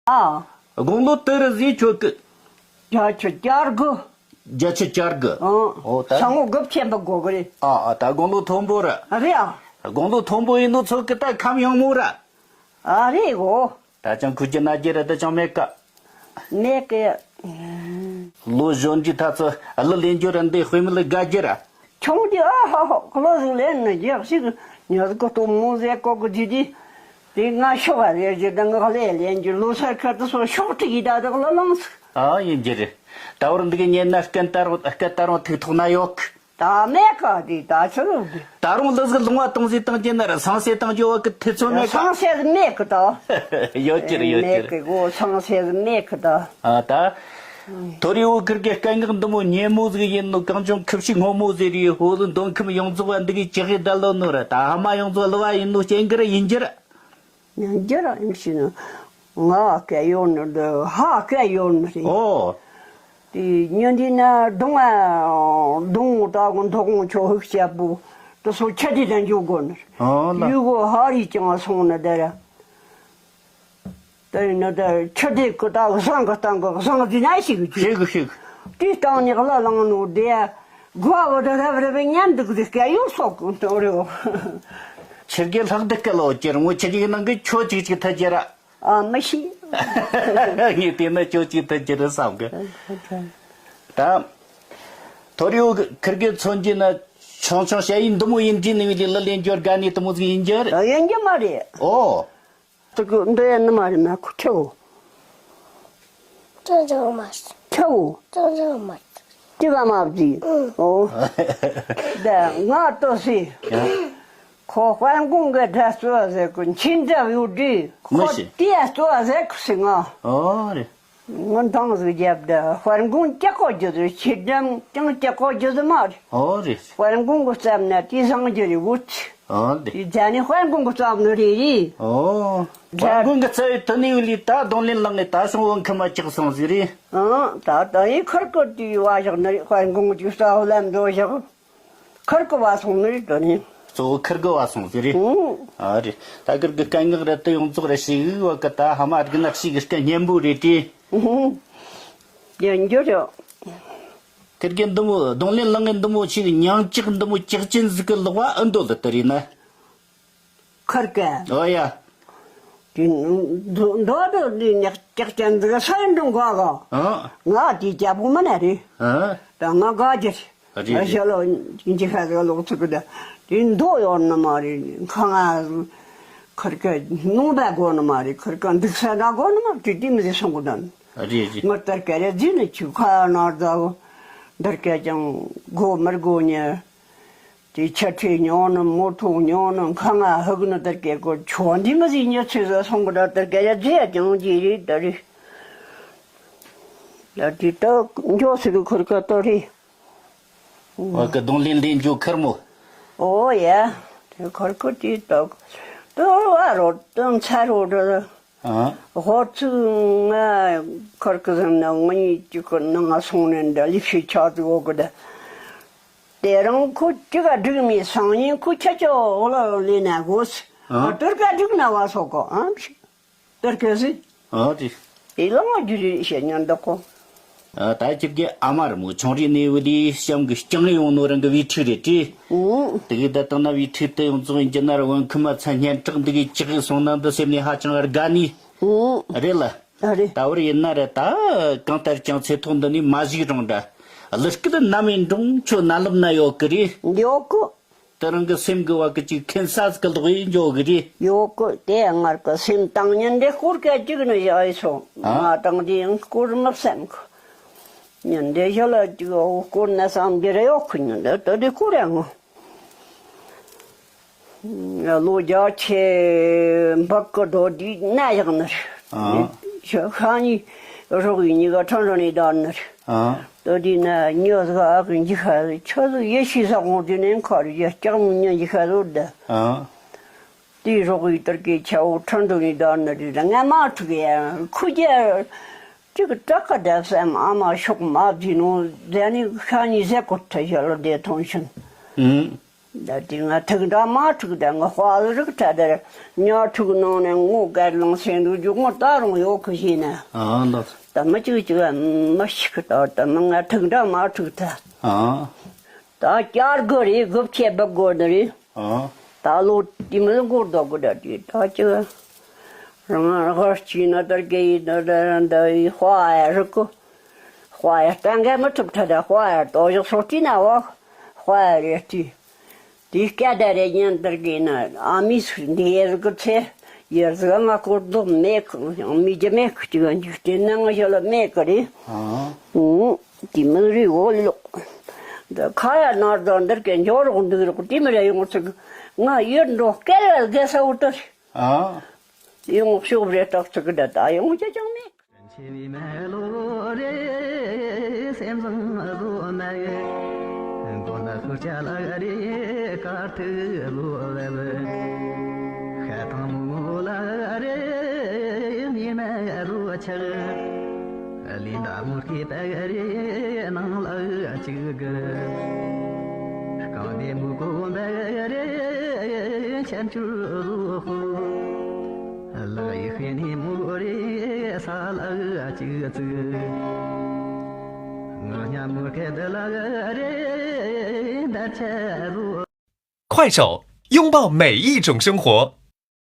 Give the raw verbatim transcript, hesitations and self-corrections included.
ཨ། དགུང་ལོ་དུ་རུ་ཟིག་ཁྱོད་ཀི། བརྒྱད་ཅུ་གྱ་དགུ། བརྒྱད་ཅུ་གྱ་དགུ། ཨང་། ཨོ་ད། སང་ངོ་དགུ་བཅུ་ཆེན་པོ་དགོས་གི་རེད། ཨ་ཨ་ད་དགུང་ལོ་མཐོན་པོ་ར། རེད་ཨ། དགུང་ལོ་མཐོན་པོ་ཡིན་ནོ་ཚོད་ཀི་ད་ཁམས་ཡངས་མོ་ར། ཨ་རེད་གོ། ད་ཅང་ཁུ་ཅི་ན་རྒྱུ་ར་ད་ཅང་མེད་ཀ། མེད་ཀི། ལོ་གཞོན་གྱི་ཐ་ཚོ་གླུ་ལེན་རྒྱུ་ར་འདི་དཔེ་མི་ལ་དགའ་རྒྱུ་ར། ཆུང་དུས་ཨ་ཧ་ཧ་གླུ་ཟིག་ལེན་ནི་རྒྱག་ཞིག་ཉོ་གི་སྟོང་མོ་ཟེ་ཀོ་གི་དུས་དུས། དེ་ང་ཤོག་ག་ལེན་རྒྱུ་དང་ང་ལེ་ལེན་རྒྱུ་ལོ་སར་ཁ་དུ་སོ་ཤོག་ཁྲིག་གི་ད་དག་ལ་ལངས་སི། ཨ་ཡིན་རྒྱུ་རེད། ད་བར་འདི་གི་ཉེ་ན་སྐད་བཏང་རུང་སྐད་བཏང་རུང་ཐུག་ཐུག་ན་ཡོད་གི། ད་མེད་ཀ་དེ་ད་ཆི་རུ་གི། ད་རུང་ལུ་ཟིག་ལུང་བ་གཏོང་ཟིག་བཏང་རྒྱུ་ན་ར་སང་སེ་བཏང་རྒྱུ་བ་གི་ཐུག་ཚོད་མེད་ཀ། སང་སེ་མེད་གི་ད། ཡོད་རྒྱུ་རེད་ཡོད་རྒྱུ་རེད། མེད་གི་གོ་སང་སེ་མེད་གི་ད། ཨ་ད། ཐོ་རི་བོ་ཁིར་གི་སྐད་ངག་འདི་མོ་སྙན་མོ་ཟིག་ཡིན་ནོ་གངས་ལྗོངས་ཁུ་བྱུག་སྔོན་མོ་ཟེར་རེད། ཧོ་ལུ་མདོ་ཁམས་ཡོངས་རྫོགས་བ་འདི་གི་ཅི་གི་བསྡད་ལོ་ནོ་ར་ད་ཧ་མ་ཡོངས་རྫོགས་གླུ་བ་ཡིན་ནོ་སྐྱེ་འགི་ར་ཡིན་རྒྱུ་ར། ཡིན་རྒྱུ་ར་ཡིན་ཞེ་ན། ང་སྐད་ཡོད་ནི་འདི་ཧ་སྐད་ཡོད་ནི་རེད། ཨོ། དེ་ཉིན་དེ་ན་གདོང་ཨ་གདོང་ད་གོ་མཐོ་གོང་ཆོ་ཧུག་ཆེ་པོ་དེ་ཚོ་ཆ་དེ་དང་འཇུག་དགོ་ནི་རེད། ཨོ་ལ། ཡུལ་གོ་ཧ་རི་ཅང་སོང་ནི་དེ་ར། དེ་ནི་དེ་ཆུ་དེ་ཀུ་ད་བཟང་གི་སྟེང་གི་བཟང་དེ་ན་ཞིག་གི་ཞིག་གི་ཞིག་དེའི་སྟེང་ནས་གླ་ལང་ནོ་དེ་དགོ་བ་དེ་རབ་རབ་ཉན་འདུག་དེ་སྐད་ཡོད་སོག་གི་འདུག་རེད། ཆུ་གི་ལྷག་དེ་སྐད་ལོ་ཅེར་ངོ་ཆུ་གི་ནང་གི་ཆོ་ཅིག་ཅིག་ཐ་ཅེ་ར། ཨ་མི་ཤི། ངས་དེ་ནི་ཆོ་ཅིག་ཐ་ཅེ་ར་བསམ་གི། ད་ཐོ་རི་བོ་ཁིར་གི་མཚོན་གྱི་ན་ཆུང་ཆུང་ཞ་ཡི་འདི་མོ་ཡིན་དྲིས་ནི་བི་ལི་ལ་ལེན་འབྱོར་དགའ་ནི་དེ་མོ་ཟིག་ཡིན་རྒྱུ་རེད། ཡིན་རྒྱུ་མ་རེད། ཨོ། དེ་གི་འདི་ཡན་ནི་མ་རེད་མ་ཁུ་ཁྱོ། ཅང་ཅང་མ། ཁྱོ། ཅང་ཅང་མ། དེ་བ་མ་བཟི། ཨོ། དེ་ང་ལྟོས་སི། ཁོ་དཔལ་མགོན་གི་དགྲ་གཙོ་བ་ཟེར་གི་མཁྱེན་འདྲ་ཡོད་དྲི། ཁོ་དེ་གཙོ་བ་ཟེར་གི་སི་ང་། ཨོ་རེད། ངོ་འདང་ཟིག་རྒྱབ་ད་དཔལ་མགོན་སྐྱག་ཀོ་རྒྱུ་ཟིག་ཁྱེད་འགྲམ་ཀྱང་སྐྱག་ཀོ་རྒྱུ་ཟིག་མ་རེད། ཨོ་རེད། དཔལ་མགོན་གི་བསམ་ན་དེ་བཟང་རྒྱུ་རེད་བུ་ཚི། ཨོ་རེད། དེ་རྒྱ་ནི་དཔལ་མགོན་གི་བསམ་ནི་རེད་རེད། ཨོ། དཔལ་མགོན་གི་རྩ་བའི་དུ་ནི་ཡུལ་ལི་ད་གདོང་ལེན་ལང་ངེ་ད་སོང་བོ་ཁི་མ་ཅག་སོང་ཟིག་རེད། ཨང་ད་ད་ཡི་ཁར་ཀོ་དེ་བ་བཞག་ནི་རེད། དཔལ་མགོན་གི་རྩ་བ་ལམ་འགྲོ་བཞག་ཁར་ཀོ་བ་སོང་ནི་རེད་དོ་ནི། གཙོ་བོ་ཁིར་གི་བ་སོང་ཟེར་རེད། ཨང་། ཨ་རེད། ད་ཁིར་གི་སྐད་ངག་རེད་དེ་ཡོངས་རྫོགས་རེད་ཞིག་བ་གི་ད་ཧ་མ་རིག་ན་ཞིག་གི་སྐད་སྙན་པོ་རེད་དེ། ཨང་། ཡིན་རྒྱུ་རེད། ཁིར་གི་འདི་མོ་གདོང་ལེན་ལང་ངེ་འདི་མོ་ཞིག་མྱང་ཅིག་འདི་མོ་ཅག་ཅན་ཟིག་གི་ལོག་བ་ཨེ་འདོད་ལ་དེ་རེད་ན། ཁར་ཀ་ཨོ་ཡ། དེ་འདོད་འདོད་འདི་ནས་ལྕགས་ཅན་འདི་ག་ས་ཡིན་འགྲོ་འགོ་གོ་ཨ། ང་དེ་རྒྱལ་པོ་མིན་ན་རེད། ཨ། ད་ང་དགའ་རྒྱུ་རེད། རེད་རེད། ཞལ་ལོ་འཇིགས་ཤ་ཟིག་ལོག་ཚུགས་གི་ད་དེ་འདོད་ཡོད་ནི་མ་རེད། ཁ་ང་ཁར་ཀ་ནོངས་པ་དགོ་ནི་མ་རེད། ཁར་ཀ་འདུག་ས་ད་དགོ་ནི་མ་རེད། དེ་མི་ཟེར་སོང་གི་ད་རེད་རེད། ང་ལྟར་ཀ་རེ་རྫི་ནི་ཆུ་ཁ་ན་ད་འདར་ཀ་ཀྱང་དགོ་མི་དགོ་ཉེ། དེ་ཆ་ཁྲི་ཉོ་ནི་མོ་ཊ་ཉོ་ནི་ཁ་ང་ཧུག་ནི་དར་གེ་ཀོ་ཆོ་འདི་མི་ཟིག་ཉེ་ཚུལ་ཟ་སོང་གི་ད་དར་གེ་ཡ་རྫི་ཡ་ཀྱང་རྫི་རེད་ད་རེད། ད་དེ་ད་མགྱོགས་སུ་གི་ཁུར་ཀ་ད་རེད། བ་ཀ་གདོང་ལེན་ལེན་འཇོ་ཁར་མོ། ཨོ་ཡ། དེ་ཁར་ཀོ་དེ་ད་ད་བ་རོ་ད་མཚར་རོ་ད། ཨ། ཧོར་ཚུགས་ང་ཁར་ཀི་ཟང་ན་ང་གཉིས་གཅིག་གི་ནང་ང་སོང་ནས་འདྲ་ལི་ཤི་ཆག་ཏུ་འོ་གི་ད། དེ་རང་ཁོ་གཅིག་ག་འགྲིག་མི་སང་ཉིན་ཁོ་ཁྱེད་ཅག་འོ་ལ་ལས་ན་དགོས། ཨ། ཨ་དོར་ཀ་འགྲིག་ན་བ་སོ་གོ་ཨམ་ཤི། དོར་ཀ་ཟི། ཨ་དེ། དེ་ལ་ང་རྒྱུ་རེ་བཤད་ཉན་འདུག་གོ། ཨ་ད་ཁྱེད་ཀྱི་ཨ་མ་རི་མོ་ཆུང་རིག་ནས་བུ་ལི་གཤམ་གི་རྐྱང་ཡོང་ནོ་རང་གི་བི་ཁྲི་རེད་དྲི། ཨུ། དེ་གི་ད་ལྟ་ན་བི་ཁྲི་དེ་ཡོངས་རྫོགས་ཡིན་གྱི་ན་ར་བོན་ཁུ་མ་ཚ་སྙན་གྲགས་འདི་གི་ཅི་གི་སོང་ན་འདི་སེམས་ནས་ཧ་ཅང་དགའ་ནི། ཨུ། རེད་ལ། ཨ་རེད། ད་བར་ཡིན་ན་ར་ད་གང་ལྟར་ཀྱང་ཚེ་ཐོག་འདི་ནས་མ་བཞུགས་རུང་འདྲ། གླུ་སྐད་ནམ་ཡིན་རུང་ཁྱོད་རྣ་ལམ་ན་ཡོད་གི་རེད། ཡོད་གི། དེ་རང་གི་སེམས་གི་བ་གི་ཅིག་ཁེན་ས་ཟིག་གི་ལོག་ཡིན་འཇོག་གི་རེད། ཡོད་གི་དེ་ངར་གི་སེམས་བཏང་ཉིན་འདྲེ་སྐོར་ག་ཅིག་ནི་བཞག་ཡི་སོང་། ཨ། ང་བཏང་དེ་ཡང་སྐོར་མི་བསམ་གི། ཉིན་འདྲེ་ཞོ་ལ་ཅིག་འོ་སྐོར་ན་བསམ་འདི་རེ་ཡོད་གི་ཉིན་འདྲེ་ད་དེ་སྐོར་ཡང་ངོ་། ལོ་རྒྱ་ཆེ་འབག་གི་རྡོ་དེ་ན་ཡག་ནི་རེད། ཨ། ཤ་ཁ་ནི་རོགས་ཡིན་ནི་ག་ཁྲང་ཁྲང་ནི་ད་ནི་རེད། ཨ། ད་དེ་ན་ཉོ་ཟ་ཨ་གི་འཇིགས་ཤ་ཆོ་ཟིག་ཡེ་ཤི་ས་ཁོང་དེ་ནས་ཁ་རི་ཡ་སྐྱག་མོ་ཉ་འཇིགས་ཤ་ཟོ་ད། ཨ། དེའི་རོགས་ཡི་ཏར་གི་ཆ་བོ་ཁྲང་ཁྲང་ནི་ད་ནི་རེད། ང་མ་ཁྲུག་ཡ་ཁུ་རྒྱ་ཅིག་སྐྲག་ག་འདྲ་བསམ། ཨ་མ་ཤོག་མ་བརྫི་ནོ་ཟ་ནི་ཤ་ཉི་ཟེ་ཀོ་ཐ་ཞ་ལོ་དེ་ཐོང་ཤིན། ཨུམ། ད་དེ་ང་ཐུག་འདྲ་མ་ཐུག་ད་ང་དཔའ་རིག་ཐ་དར་ཉ་ཐུག་ནང་ནས་ངོ་གར་ལང་སེང་འདུག་རྒྱུ་ངོ་ད་རུང་ཡོད་ཁུ་ཤེས་ན། ཨ་ལགས། ད་མི་གཅིག་གཅིག་མི་ཤི་གི་ད་ད་མི་ང་ཐུག་འདྲ་མ་ཐུག་ད། ཨ། ད་བསྐྱར་དགོས་རེད། དགུ་བཅས་འབུད་དགོས་ནི་རེད། ཨ། ད་ལོ་དེ་མི་འགོར་དོ་གི་ད་དེ་ད་ཅི། རང་ཧར་གཅིག་ན་དར་གེ་ཡིན་ན་ད་འདི་ཡི་དཔའ་ཡ་རིག་གོ། དཔའ་ཡ་གཏན་འགལ་མི་ཐུབ་ཐ་ད་དཔའ་ཡ་ལྟོ་ཞིག་སོ་ཏི་ན་བ། དཔའ་ཡ་རེད་ཏི། དེ་སྐད་བརྡ་རེ་ཉན་དར་གི་ན་ཨ་མི་སུ་འདི་ཡེ་གི་ཚེ་ཡེ་ཟི་ང་ཀོར་དུ་མེ་ཁ་མི་རྒྱ་མེ་ཁ་ཅིག་འཇིག་རྟེན་ན་ང་ཞོ་ལ་མེ་ཀ་རེ། ཨ། དེ་མི་རི་འོ་ལོ། ད་ཁ་ཡ་ནར་ད་འདར་གི་འཇོ་རོག་འདུག་རོག་དེ་མི་རེ་ཡོང་ཚུག་ང་ཡོད་འགྲོ་སྐལ་བ་དགེ་ས་འུ་ཏར། ཨ། ཡོང་ཤོག་རེ་ཏག་ཚུག་ད་ད་ཡོང་ཅི་ཅང་མེད། ཆེ་བའི་མེ་ལོ་རེ་སེམས་བཟང་བཟོ་མ་གི། མགོ་ན་ཤུར་ཆ་ལ་རེ་དཀར་ཐུག་ལོ་བབ། ཤ་ཐང་མོ་ལ་རེ་མི་མེ་རུ་ཆག་ལིན་ད་མུར་གི་པ་རེ་ནང་ལ་ཅིག་གི། རྐང་དེ་མུ་གོ་བ་རེ་ཆན་ཆུ་རུ་ཧུ། ལག་ཡིག་ཧེ་ནི་མུ་རེ་ས་ལག་ཅིག་ཙིག་ང་ཉ་མུ་ཁེ་དེ་ལག་རེ་འདར་ཆ་རུ། 快手，拥抱每一种生活。